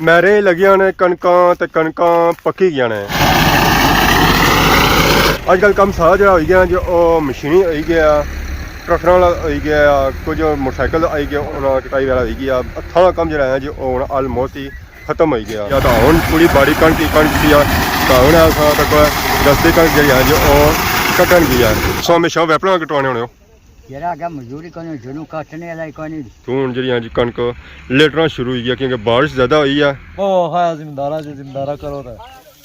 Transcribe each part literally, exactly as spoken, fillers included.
میرے لگیاں نے کنکاں تے کنکاں پکی گیاں نے۔ اج کل کم سارا جڑا ہوئی گیا جو او مشینی ہوئی گیا، ٹریکٹراں والا ہوئی گیا، کچھ موٹر سائیکل آئی گیا، انہاں کٹائی والا ہوئی گیا۔ ہتھاں نا کم جڑا ہے جو او ہن آلموسٹ ہی ختم ہوئی گیا۔ یا تاں ہن پوری باڑی کنک ہی کنک سی آ، تاں ہن اساں تک دستی کنک جڑی ہے جو او کٹن گیا۔ سو ہمیشہ ویپراں کٹوانے ہونے ہو۔ جیڑا اگے مزدوری کوئی نہیں، جنوں کٹنے والا ہی کوئی نہیں۔ تو ہن جڑی ہے جی کنک لیٹنا شروع ہوئی گیا کیونکہ بارش زیادہ ہوئی ہے۔ او ہایا زمینداراں جی، زمیندارا کرو تے۔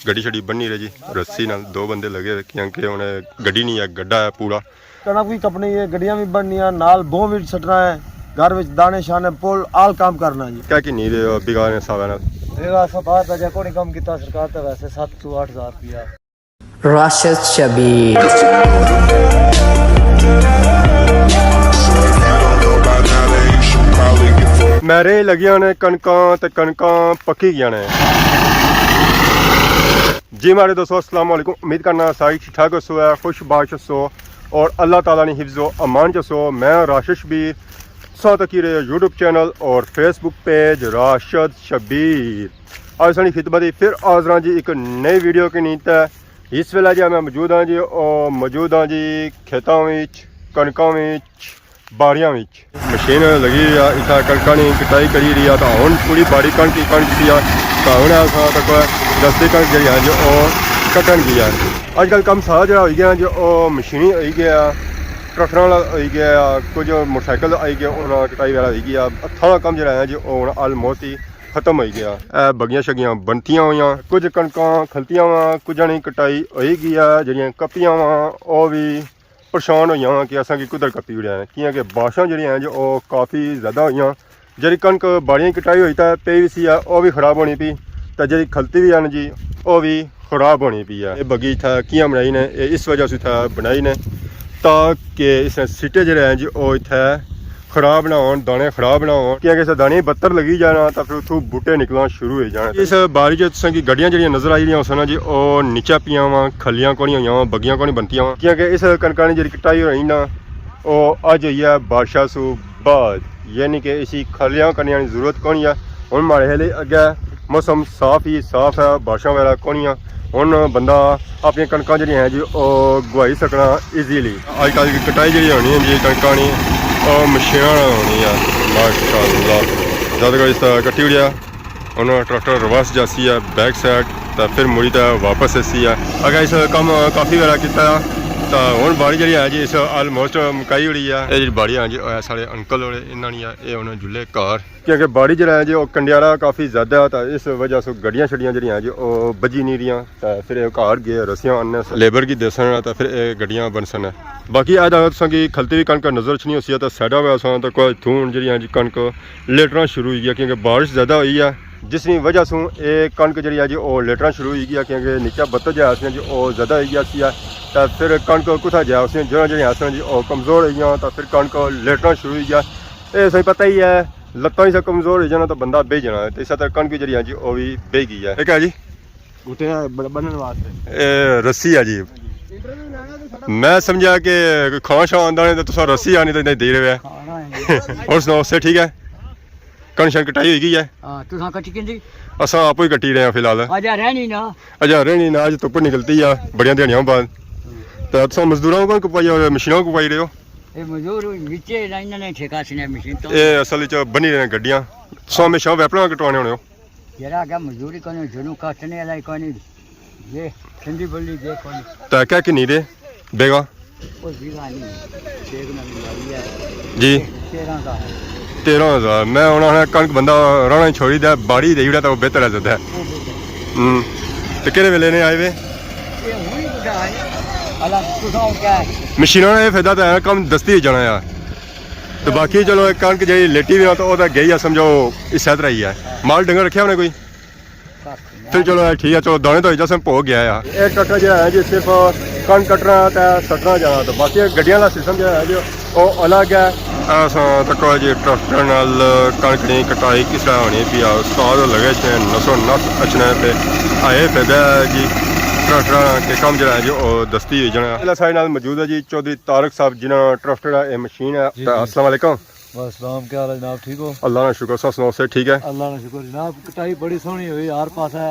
گڈی شڈی بننی رہی جی، رسی نال دو بندے لگے ہوئے کیونکہ ہن گڈی نہیں ہے، گڈا ہے پورا۔ کنک وی کپنی ہے، گڈیاں وی بننیاں، نال بہوں وی سٹنا ہے، گھر وچ دانے شانے پل آل کام کرنا جی۔ کیا کی نہیں رہے بیگاہ نے حسابے نال؟ بیگاہ اساں باہر دا جا کوئی کم کیتا سرکار تے ویسے ست تو اٹھ ہزار روپیہ۔ راشد شبیر۔ میرے لگیاں نے کنکاں تے کنکاں پکی گیاں نے۔ جی ماڑے دوستو، السلام علیکم۔ امید کرنا ساری ٹھیک ٹھاک ہوسو، خوش باش ہوسو اور اللہ تعالیٰ نے حفظ و امان چ ہوسو۔ میں راشد شبیر، ساتھ کی رہے یوٹیوب چینل اور فیس بک پیج راشد شبیر۔ آج سانی خدمت ہی پھر حاضر ہاں جی ایک نئی ویڈیو کے نیت ہے۔ اس ویلے جی میں موجود ہاں جی، او موجود ہاں جی کھیتاں وچ، کنکاں وچ، باڑیاں وچ۔ مشین لگی ہوئی آ، اتھا کنکاں نی کٹائی کری رہی آ، تاں ہن پوری باڑی کنک ہی کنک سی آ، تاں ہن اساں تک دستی کنک جڑی ہے جو او کٹن گئی ہے۔ اج کل کم سارا جڑا ہوئی گیا جو او مشینی ہوئی گیا، ٹریکٹراں والا ہوئی گیا، کچھ موٹر سائیکل آئی گیا، انہاں کٹائی والا ہوئی گیا۔ ہتھاں نا کم جڑا ہے جو او ہن آلموسٹ ہی ختم ہوئی گیا۔ اے بگیاں شگیاں بنتیاں ہویاں، کچھ کنکاں کھلتیاں وا، کچھ نی کٹائی ہوئی گیا، جڑیاں کپیاں وا او وی پریشان ہوئی جاواں کہ اساں کی کدھر کپی اڑیا ہے، کیاں کہ بارشاں جڑیاں ہیں جو او کافی زیادہ ہوئیاں۔ جڑی کنک باڑیاں کٹائی ہوئی تے پئی وی سی ہے، او وی خراب ہونی پی، تے جڑی کھلتی وی ہے نا جی، او وی خراب ہونی پی ہے۔ اے بگی اتھا کیاں بنائی نے؟ اے اس وجہ سے اتھا بنائی نے تاکہ اس نے سٹے جڑے ہیں جی او اتھا خراب نہ ہون، دانے خراب نہ ہون، کیاں کہ اسے دانے بتر لگی جانا تاں پھر اتھوں بوٹے نکلنا شروع ہوئی جانے۔ اس باڑی چ تساں کی گڈیاں جڑیاں نظر آئی رہیاں ہوسن جی، او نیچے پیاں واں، کھلیاں کونی ہویاں واں، بگیاں کونی بنتیاں واں، کیاں کہ اس کنکاں نی جڑی کٹائی ہوئی نا، او اج ہوئی ہے بارشاں سوں بعد، یعنی کہ اسی کھلیاں کرنے نی ضرورت کونی ہے۔ ہن ماڑے ہیلے اگے موسم صاف ہی صاف ہے، بارشاں وغیرہ کونی ہیں۔ ہن بندہ اپنی کنکاں جڑیاں ہیں جی، او گوائی سکنا ایزیلی۔ اج کل کٹائی جڑی ہونی ہے جی کنکاں نی، او مشیناں نال ہونی ہے۔ ماشاءاللہ، زیادہ کر اس طرح کٹی اڑیا۔ ہن ٹریکٹر ریورس جاسی ہے، بیک سائیڈ، تے پھر مڑی تے واپس ایسی ہے۔ اگر اس کم کافی ویلا کیتا ہے، تے ہن باڑی جڑی ہے جی، اس آلموسٹ مکائی اڑی ہے۔ اے جڑی باڑی ہے جی، اے ساڑے انکل ہونے، انہاں نی ہے، اے ہن جلے گھر۔ کیونکہ باڑی جڑا ہے جی، او کنڈیارا کافی زیادہ ہے، تے اس وجہ سے گڈیاں شڈیاں جڑیاں ہیں جی، او بجی نہیں رہیاں۔ تے پھر اے گھر گئے، رسیاں آننے سے لیبر کی دیسن، تے پھر اے گڈیاں بنسن۔ باقی اے تساں کی کھلتی وی کنک نظر اچھنی ہوسی، تے سائیڈاں وی اساں تے کوئی تھون جڑیاں جی کنک لیٹنا شروع ہوئی گیا، کیونکہ بارش زیادہ ہوئی ہے، جس نی وجہ سوں اے کنک جڑی ہے جی، او لیٹنا شروع ہوئی گیا، کیونکہ نیچا بتر جڑا سی جی، او زیادہ ہوئی گیا سی۔ تے پھر کنک کتھا جا، اس نے جڑاں جڑیاں آسن جی، او کمزور ہوئی گیاں، تے پھر کنک لیٹنا شروع ہوئی گیا۔ اے سائیں پتہ ہی ہے، لتاں ہی سے کمزور ہوئی جانا تے بندہ بہی جانا ہے، تے اس طرح کنک جڑی ہے جی، او وی بہی گئی ہے۔ ایک ہے جی؟ بوٹے بڑا بنن واسطے۔ اے رسی ہے جی۔ میں سمجھا کہ کوئی کھان شان آندا نہیں تے تساں رسی آنی تے نہیں دے رہے۔ کھانا ہے۔ اور سناؤ، سے ٹھیک ہے؟ کنک شنک کٹائی ہوئی گئی ہے؟ ہاں، تساں کٹی کیندی؟ اساں آپ ہی کٹی رہے ہیں فی الحال۔ اجا رہنی نا۔ اجا رہنی نا، اج دھپ نکلتی ہے، بڑیاں دیہاڑیاں بعد۔ ہاں۔ تے تساں مزدوراں کو کپائی اور مشیناں کو کپائی رہے ہو؟ اے مزدور وچے نا، انہاں نے ٹھیکہ سنے مشین تو۔ اے اصل وچ بنی رہے گڈیاں۔ تساں ہمیشہ ویپراں کٹوانے ہونے ہو؟ یارا، اگے مزدوری کوئی نہیں، جنوں کٹنے والا ہی کوئی نہیں۔ یہ ٹھنڈی بولی دے کوئی نہیں۔ تے کیا کنی دے بیگا؟ او بیگا نہیں، بیگ نہ بھی ماری ہے۔ جی۔ تیرہ ہزار۔ تیرہ ہزار۔ میں ہن آخنا کنک بندہ راہنا چھوڑی دے، باڑی دے جڑا تے او بہتر ہے زیادہ۔ او بہتر۔ ہوں۔ تے کہڑے ویلے نے آئے وے؟ یہ ہونی بڑا ہے۔ اللہ تساں کیا ہے؟ مشیناں نے یہ فائدہ تے ہے، کم دستی ہی جانا ہے۔ تے باقی چلو، ایک کنک جیڑی لیٹی وی نہ، تے او تاں گئی آ، سمجھو، اس طرح ہی ہے۔ مال ڈنگر رکھیا ہونے کوئی؟ پھر چلو، اے ٹھیک ہے، چلو، دانے تو جیسے پو گیا ہے۔ ایک ٹریکٹر جیڑا ہے جی، صرف کنک کٹنا تے سٹنا جانا، تے باقی گڈیاں دا سسٹم جیڑا ہے جی، او الگ ہے۔ اساں تکو جی، ٹریکٹر نال کنک نی کٹائی کس طرح ہونی پئی آ، استاد لگے سے نسو نس اچھنے پہ۔ آئے فائدہ ہے جی، ٹریکٹر کے کم جیڑا ہے جی، او دستی ہوئی جانا۔ اللہ سارے نال موجود ہے جی، چودھری طارق صاحب، جنہاں ٹریکٹر ہے، اے مشین ہے۔ جی، تے جی۔ السلام علیکم۔ وعلیکم السلام، کیا حال ہے جناب؟ ٹھیک ہو؟ اللہ نا شکر، تساں سناؤ، صحت ٹھیک ہے؟ اللہ نا شکر جناب، کٹائی بڑی سوہنی ہوئی ہر پاسے۔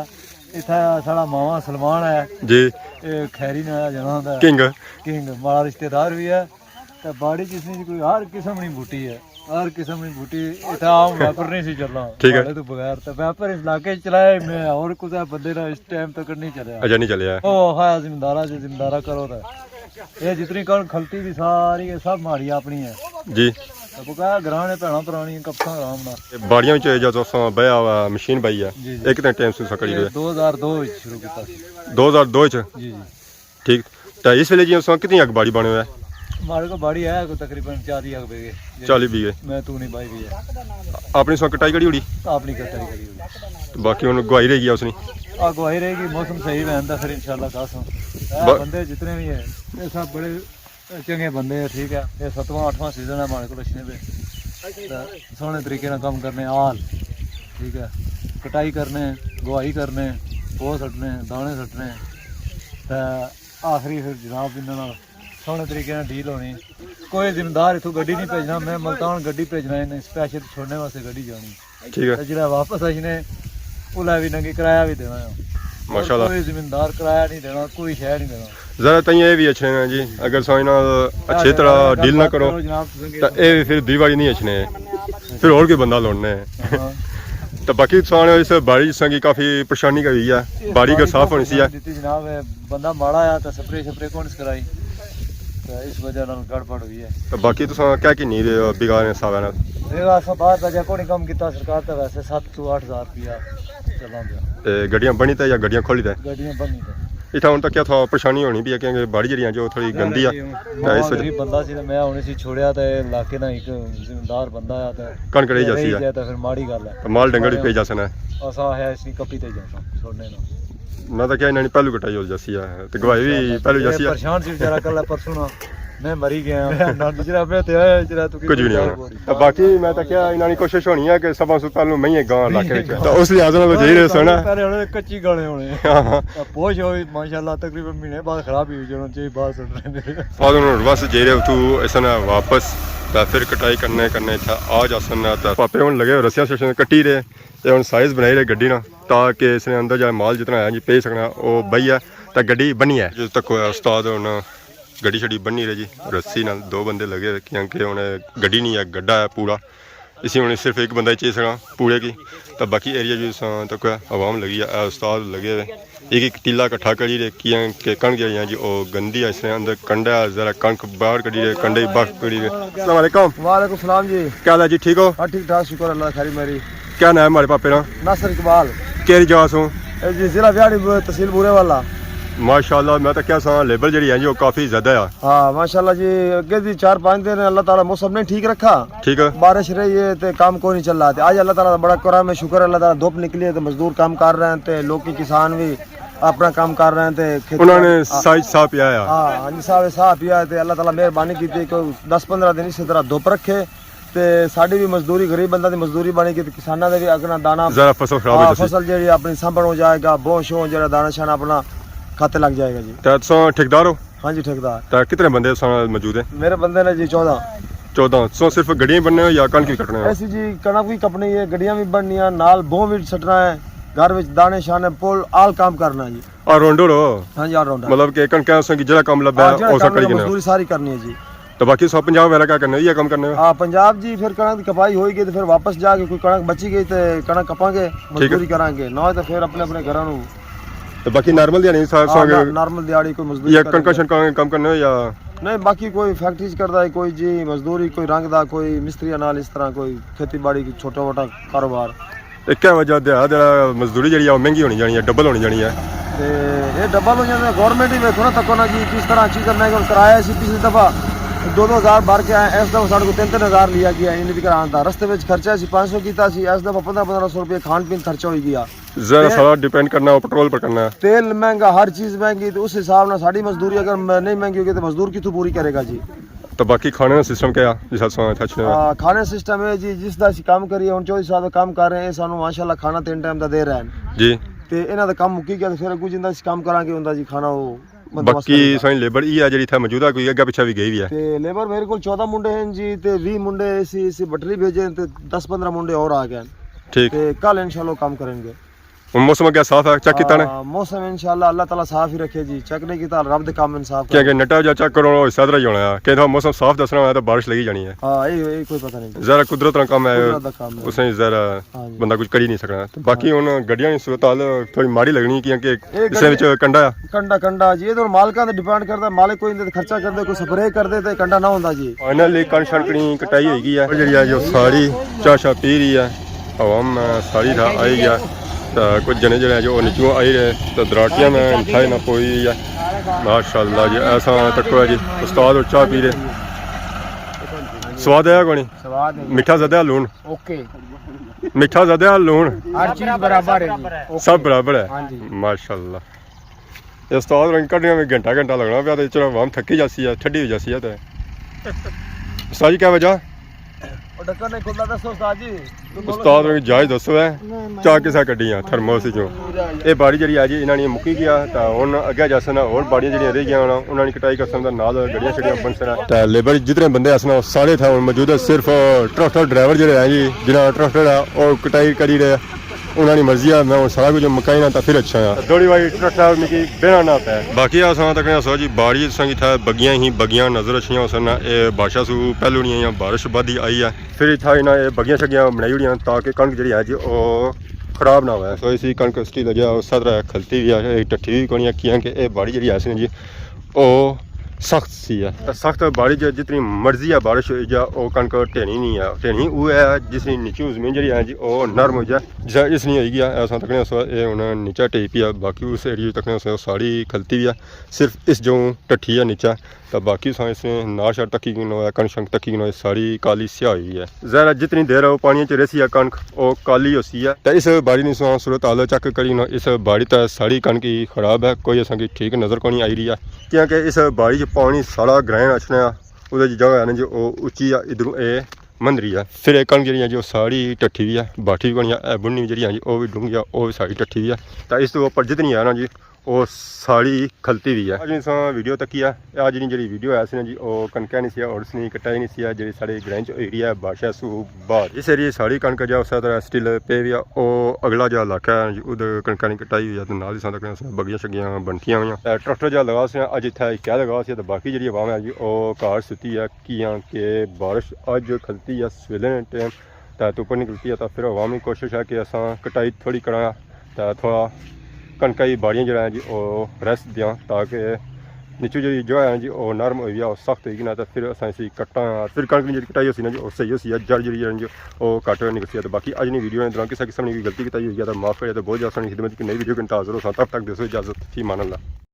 اتھا ساڑا ماما سلمان ہے، جی۔ اے کھیری نا جنا ہوندا ہے۔ کنگ۔ کنگ، ماڑا رشتہ دار بھی ہے۔ تے باڑی جس نے کوئی ہر قسم نی بوٹی ہے، ہر قسم نی بوٹی۔ اتھا عام ویپر نہیں سی چلنا، ٹھیک ہے۔ ماڑے تو بغیر تے ویپر اس علاقے چ چلایا ہی میں، اور کسے بندے نا اس ٹائم تک نہیں چلیا۔ اچھا، نہیں چلیا۔ او ہایا زمیندارا جو زمیندارا کرو تے اے جتنی کل کھلتی بھی ساری، اے سب ماڑی اپنی ہے۔ جی۔ تے بقایا گراں نے بھیناں پرانی کپساں آرام نال۔ اے باڑیاں وچ جو تساں بیا ہوا مشین بائی ہے، جی، جی۔ اے کتنے ٹائم سے تساں کھڑی اے ہوئے؟ دو ہزار دو وچ شروع کیتا سی۔ دو ہزار دو وچ؟ جی، جی۔ ٹھیک۔ تے اس ویلے جی تساں کتنی اگ باڑی بانے ہوئے؟ ماڑے کو باڑی ہے کوئی تقریباً چالی اگ بیگھے۔ چالی بیگھے۔ میں تو نہیں بائی بیگھے۔ اپنی تساں کٹائی کری اوڑی؟ اپنی کٹائی کری اوڑی۔ تے باقی ہن گواہی رہ گئی اس نی؟ آ گواہی رہے گی، موسم صحیح رہن دا پھر انشاءاللہ کاسوں۔ اے با- بندے جتنے بھی ہیں، اے سب بڑے چنگے بندے ہیں، ٹھیک ہے۔ اے ستواں اٹھواں سیزن ہے ماڑے کول اچھنے پہ۔ تے سوہنے طریقے نال کم کرنے آل، ٹھیک ہے۔ کٹائی کرنے، گواہی کرنے، پو سٹنے، دانے سٹنے۔ تے آخری پھر جناب انہاں نال سوہنے طریقے نال ڈیل ہونی۔ کوئی زمیندار اتھوں گڈی نہیں بھیجنا، میں ملتان گڈی بھیجنا، انہیں اسپیشل چھوڑنے واسطے گڈی جانی۔ ٹھیک ہے۔ تے جڑا واپس اچھنے، اولا بھی ننگی کرایہ بھی دینا ہے۔ ماشاءاللہ۔ کوئی زمیندار کرایہ نہیں دینا، کوئی شے نہیں دینا۔ ذرا تائیں اے بھی اچھنے نا جی، اگر سو انہاں اچھی طرح ڈیل نہ کرو، جناب، تساں کی تے اے بھی پھر دوئی واری نہیں اچھنے، پھر اور کوئی بندہ لوڑنے۔ ہاں۔ تے باقی تساں اس باڑی جساں کی کافی پریشانی ہوئی ہے، باڑی اگر صاف ہونی سی ہے۔ دتی جناب، اے بندہ ماڑا آیا تے سپرے شپرے کون کرائی، تے اس وجہ نال گڑبڑ ہوئی ہے۔ تے باقی تساں کیا کی نہیں رہے ہو بگانے حسابے نال؟ اے اساں باہر دا جا کوئی کم کیتا، سرکار تے ویسے ست تو اٹھ ہزار روپیہ چلنا پیا۔ تے گڈیاں بنی تے یا گڈیاں کھولی تے؟ گڈیاں بنی تے۔ اتھا ہن تک کیا تھا پریشانی ہونی پئی ہے کیونکہ باڑی جیڑی ہے جو تھوڑی گندی ہے۔ تے اس وجہ غریب بندہ سی تے میں ہن اسی چھوڑیا تے علاقے نا ایک زمیندار بندہ آ تے کنکڑے ہی جاسی ہے۔ تے پھر ماڑی گل ہے۔ تے مال ڈنگر بھی پئی جاسن ہے۔ اساں آخیا اسی کپی تے جاساں چھوڑنے نا۔ میں تاں کیا انہاں نی پہلو کٹائی ہو جاسی ہے، تے گواہی بھی پہلو جاسی ہے۔ پریشان سی بیچارہ، کل پرسوں نا میں مری گیا ہاں۔ نہ جڑا میں تے آیا، جڑا تو کچھ بھی نہیں ہونا۔ تے باقی میں تاں کیا انہاں نی کوشش ہونی ہے کہ سبھاں سوں پہلو میں ہی گاں علاقے وچ۔ تے اس لحاظ نال جائی رہے سن۔ پہلے ہونے کچی گانے ہونے۔ ہاں۔ تے پوش ہوئی ماشاءاللہ تقریباً مہینے بعد خراب ہی ہوئی جانا چاہیے، بات سن رہے میرے۔ بعد انہوں بس جائی رہے تو اس نے واپس، تے پھر کٹائی کرنے کرنے اتھا آ جاسن تے پاپے ہن لگے ہوئے رسیاں شسیاں کٹی رہے۔ تے ہن سائز بنائی رہے گڈی نا، تاکہ اس نے اندر جا مال جتنا ہے جی پی سکنا، او بئی ہے، تے گڈی بنی ہے۔ جدوں تک استاد ہن گڈی شڈی بنی رہے جی، رسی نال دو بندے لگے ہوئے، کیونکہ ہن گڈی نہیں ہے، گڈا ہے پورا۔ اسی ہن صرف ایک بندہ ہی چائی سکنا پورے کی، تے باقی ایریا جو اساں تک عوام لگی ہے، اے استاد لگے ہوئے۔ ایک ایک ٹیلا کٹھا کری رہے، کیاں کہ کنک جیڑی ہے جی، او گندی ہے، اس نے اندر کنڈا ہے، ذرا کنک باہر کری رہے، کنڈے ہی باہر کری رہے۔ السلام علیکم۔ وعلیکم السلام جی۔ کیا حال ہے جی، ٹھیک ہو؟ ہاں، ٹھیک ٹھاک، شکر اللہ خیری مہری۔ کیا نام ہے ماڑے پاپے نا؟ ناصر اقبال۔ کیڑی جگہ سوں؟ اے جی، ضلع ویاڑی، تحصیل بورے والا۔ ماشاءاللہ، میں تاں کیا ساں، لیبر جیڑی ہے جی، او کافی زیادہ ہے۔ ہاں، ماشاءاللہ جی، اگے دی چار پانچ دن اللہ تعالیٰ موسم نہیں ٹھیک رکھا۔ ٹھیک ہے۔ بارش رہی ہے تے کام کوئی نہیں چل رہا۔ تے آج اللہ تعالیٰ دا بڑا کرم ہے، شکر ہے اللہ تعالیٰ، دھوپ نکلی ہے تے مزدور کام کر رہے ہیں تے لوکی کسان بھی اپنا کام کر رہے ہیں تے کھیتی انہاں نے ہاں۔ سائز ساہ پیا ہے۔ ہاں، ہاں جی، ساہ، ساہ پیا ہے تے اللہ تعالیٰ مہربانی کیتی، کوئی دس پندرہ دن اسی طرح دھوپ رکھے تے ساڈی بھی مزدوری، غریب بندہ دی مزدوری بنے گی تے کساناں دے بھی اگنا دانا ذرا فصل خراب ہو ہاں، جاسی۔ فصل جیڑی اپنی سانبھن ہو جائے گا، بو شو جیڑا دانا شانا اپنا کھاتے لگ جائے گا جی۔ تے تساں ٹھیکیدار ہو؟ ہاں جی، ٹھیکیدار۔ تے کتنے بندے تساں موجود ہیں؟ میرے بندے نے جی چودہ۔ چودہ۔ تساں صرف گڈیاں ہی بننے ہو یا کنک بھی کٹنے ہو؟ ایسی جی، کنک بھی کپنی ہے، گڈیاں بھی بننیاں، نال بو بھی سٹنا ہے، گھر وچ دانے شانے پل آل کام کرنا جی۔ آل راؤنڈر ہو؟ ہاں جی، آل راؤنڈر۔ مطلب کہ کنکاں تساں کی جیڑا کم لبھا ہاں، ہے، جیڑا او سا کم کری لبھا، گھنو؟ مزدوری ساری کرنی ہے جی۔ تے باقی تساں پنجاب وغیرہ کیا کرنے ہو؟ ایہہ کم کرنے ہو؟ ہاں، پنجاب جی، پھر کنک دی کپائی ہوئی گئی تے پھر واپس جا کے کوئی کنک بچی گئی تے کنک کپاں گے، ٹھیک ہے۔ مزدوری کراں گے، نہ ہوئے تے پھر اپنے اپنے گھراں نوں تے باقی نارمل دیہاڑی سا-، ہاں، سا-، نا-، نارمل دیہاڑی کوئی مزدوری یا کریں کنکاں گے۔ شنکاں کم کرنے ہو یا؟ نہیں، باقی کوئی فیکٹری چ کردا ہے، کوئی جی مزدوری، کوئی رنگ دا، کوئی مستری نال، اس طرح کوئی کھیتی باڑی، کوئی چھوٹا موٹا کاروبار۔ اے کیا وجہ دیہاڑی مزدوری جیڑی ہے، او مہنگی ہونی جانی ہے، ڈبل ہونی جانی ہے؟ تے اے ڈبل ہو جاندے، گورنمنٹ ہی ویکھو نا، تکو نا جی، کس طرح چیزاں مہنگیاں، کرایہ سی پچھلی دفعہ دو دو ہزار بھر کے آئے، اس دفعہ ساڈے کول تین تین ہزار لیا گیا، انہیں دی کران دا۔ رستے وچ خرچہ سی پانچ سو کیتا سی، اس دفعہ پندرہ پندرہ سو روپے کھان پین خرچہ ہوئی گیا۔ ذرا تے سارا ڈیپینڈ کرنا او پٹرول پر کرنا ہے۔ تیل مہنگا، ہر چیز مہنگی، تے اس حساب نال ساڈی مزدوری اگر م-، نہیں مہنگی ہوگی تے مزدور کتھوں پوری کرے گا جی؟ تے باقی کھانے نا سسٹم کیا ہے؟ جس طرح تساں اتھے اچھنے ہو؟ آ، کھانے سسٹم ہے جی، جس دا اسی کم کریے، ہن چودھری صاحب دا کام کر رہے ہیں، سانوں ماشاءاللہ کھانا تین ٹائم دا دے رہے ہیں۔ جی۔ تے انہاں دا کم مکی گیا تے پھر اگوں جندا اسی کم کراں گے، اندا جی کھانا او بندوبست باقی کرے گا۔ ساری لیبر ای ہے جڑی اتھے موجود ہے، کوئی اگے پیچھے بھی گئی بھی ہے؟ تے لیبر میرے کول چودہ منڈے ہیں جی، تے ویہہ منڈے اسی، اسی بٹری بھیجے ہیں، تے دس پندرہ منڈے اور آ گئے ہیں۔ ٹھیک۔ تے کل انشاءاللہ کام کریں گے۔ ہن موسم اگے صاف ہے، چیک کیتا نے؟ ہاں، موسم انشاءاللہ اللہ تعالیٰ صاف ہی رکھے جی، چیک نہیں کیتا، رب دے کام انصاف کیونکہ کرے۔ نٹا جا چیک کرو، اس طرح ہی ہونا ہے کہ اتھا موسم صاف دسنا ہویا تو بارش لگی جانی ہے۔ ہاں، یہ، یہ کوئی پتہ نہیں جی۔ ذرا قدرت نا کام ہے، قدرت دا کام ہے۔ اس نے ذرا ہاں جی۔ بندہ کچھ کری نہیں سکنا۔ باقی ہاں۔ ہن گڈیاں نی صورت حال تھوڑی ماڑی لگنی، کیونکہ اے اس گڈی وچ کنڈا ہے۔ کنڈا، کنڈا جی، یہ تو مالکاں تے ڈیپینڈ کردا، مالک کوئی اندے تے خرچہ کردے، کوئی سپرے کردے تے کنڈا نہ ہوندا جی۔ فائنلی کنشن کنی کٹائی ہوئی گئی ہے۔ جڑی ہے جو ساری چاہ شاہ پی رہی ہے، عوام، آ، ساری تھا آئی گیا۔ تے کچھ جنے جڑے ہیں جو نیچوں آئی رہے، تے دراٹیاں میں انتہائی نہ پوئی ہے۔ ماشاءاللہ جی، ایسا تکو ہے جی، استاد اور چاہ پی رہے۔ سواد آیا کونی؟ سواد ہے۔ میٹھا زیادہ ہے لون؟ اوکے۔ میٹھا زیادہ ہے لون؟ ہر چیز برابر ہے جی۔ اوکے۔ سب برابر ہے؟ ہاں جی۔ ماشاءاللہ۔ یہ استاد رنگ کڈنے میں گھنٹہ گھنٹہ لگنا پیا، تے چلو عوام تھکی جاسی ہے، ٹھڈی ہو جاسی ہے تے۔ استاد جی، کیا وجہ؟ او ڈھکن نہیں کھلدا، دسو استاد جی۔ استاد رنگ جائز دسو ہے، چاہ کسا کڈی ہے تھرموس چوں؟ اے باڑی جڑی ہے جی، انہاں نے مکی گیا، تے ہن اگے جاسن ہور باڑیاں جڑیاں رہ گیاں ہونا، انہاں نے کٹائی کرسن، تے نال گڑیاں شڑیاں بنسن۔ تے لیبر جتنے بندے اسن سارے تھے ہن موجود ہے، صرف ٹریکٹر ڈرائیور جڑے ہیں جی، جنہاں ٹریکٹر ہے، او کٹائی کری رہے۔ انہاں نی مرضی ہے، میں ہن سارا کچھ مکائی نا تاں پھر اچھا آں۔ تھوڑی باری ٹرٹا مکی بہنا نہ پے۔ باقی اساں تکنے سو جی، باڑی تساں کی تھا بگیاں ہی بگیاں نظر اچھیاں ہوسن، اے بارشاں سو پہلو نی آئیاں، بارش بعد ہی آئی ہے۔ پھر اتھا انہاں اے بگیاں شگیاں بنائی ہوڑیاں تاکہ کنک جڑی ہے جی او خراب نہ ہوئے۔ سو اسی کنک سٹی لگیا، اس طرح کھلتی بھی ہے، اے ٹٹھی بھی کونی ہے، کیاں کہ اے باڑی جڑی ہے سی نا جی، او سخت سی ہے۔ تے سخت بارش جے، جتنی مرضی ہے بارش ہوئی جا، او کنک ٹھینی نہیں ہے۔ ٹھینی او ہے جس نی نیچے زمین جڑی ہے جی، او نرم ہو جائے۔ جسا اس نی ہوئی گیا، اساں تکنے سو اے ہن نیچا ٹہی پیا، باقی اس ایریے تکنے سو ساری کھلتی بھی ہے، صرف اس جو ٹٹھی ہے نیچا۔ تے باقی ساں اس نے نار شار تکی گنو ہے، کنک شنک تکی گنو ہے، ساری کالی سیاہ ہوئی ہے۔ ظاہر ہے جتنی دیر ہے وہ پانی چ رہسی ہے کنک، وہ کالی ہوسی ہے۔ تے اس باڑی نی ساں صورت حال چیک کری نو، اس باڑی تے ساری کنک ہی خراب ہے، کوئی اساں کی ٹھیک نظر کونی آئی رہی ہے، کیونکہ اس باڑی چ پانی سارا گرائن اچھنا ہے، ادھر جی جگہ ہے نا جی، وہ اچی ہے، ادھروں اے مندری ہے۔ پھر اے کنک جڑی ہے جی، وہ ساری ٹٹھی ہوئی ہے، باٹھی بھی کونی ہے، اے بنی جڑی ہے جی، وہ بھی ڈونگی ہے، وہ بھی ساری ٹٹھی ہوئی ہے۔ تے اس تو اوپر جتنی ہے نا جی، او ساری کھلتی ہوئی ہے۔ اج نی ساں ویڈیو تکی ہے، اج نی جڑی ویڈیو ہے سی نا جی، او کنکا نی سی ہے اور اس نی کٹائی نی سی ہے، جڑی ساڑے گرائیں چ ایریا ہے بادشاہ سو بعد۔ اس ایریے ساڑی کنک جا اسے طرح سٹل پے ہوئی ہے، او اگلا جا علاقہ ہے جی، ادھر کنکا نی کٹائی ہوئی ہے، تے نال ہی ساں تک بگیاں شگیاں بنٹیاں ہوئیاں۔ اے ٹریکٹر جا لگا سی، اج اتھے کیا لگا سی، تے باقی جڑی عوام ہے جی، او گھر ستی ہے، کیاں کہ بارش اج کھلتی ہے سویلے نے ٹائم۔ تے تپن نکلتی ہے، تے پھر عوام نی کوشش ہے کہ اساں کٹائی تھوڑی کراں، تے تھوڑا کنکا کی باڑیاں جڑا ہے جی، او ریسٹ دیاں، تاکہ نیچو جڑی جگہ ہے جی، او نرم ہوئی ہے، او سخت ہوئی گی نا، تے پھر اساں اسی کٹاں، پھر کنک نی جڑی کٹائی ہوسی نا جی، او صحیح ہوسی ہے، جڑ جڑی ہے جی، او گھٹ نکلسی ہے۔ تے باقی اج نی ویڈیو نے دوران کسے قسم نی کوئی غلطی کتائی ہوئی ہے تے معاف کریا، تے بہت زیادہ ساڑی خدمت کی نئی ویڈیو کے انتظار ہوساں، تب تک دیسو اجازت، فی امان اللہ۔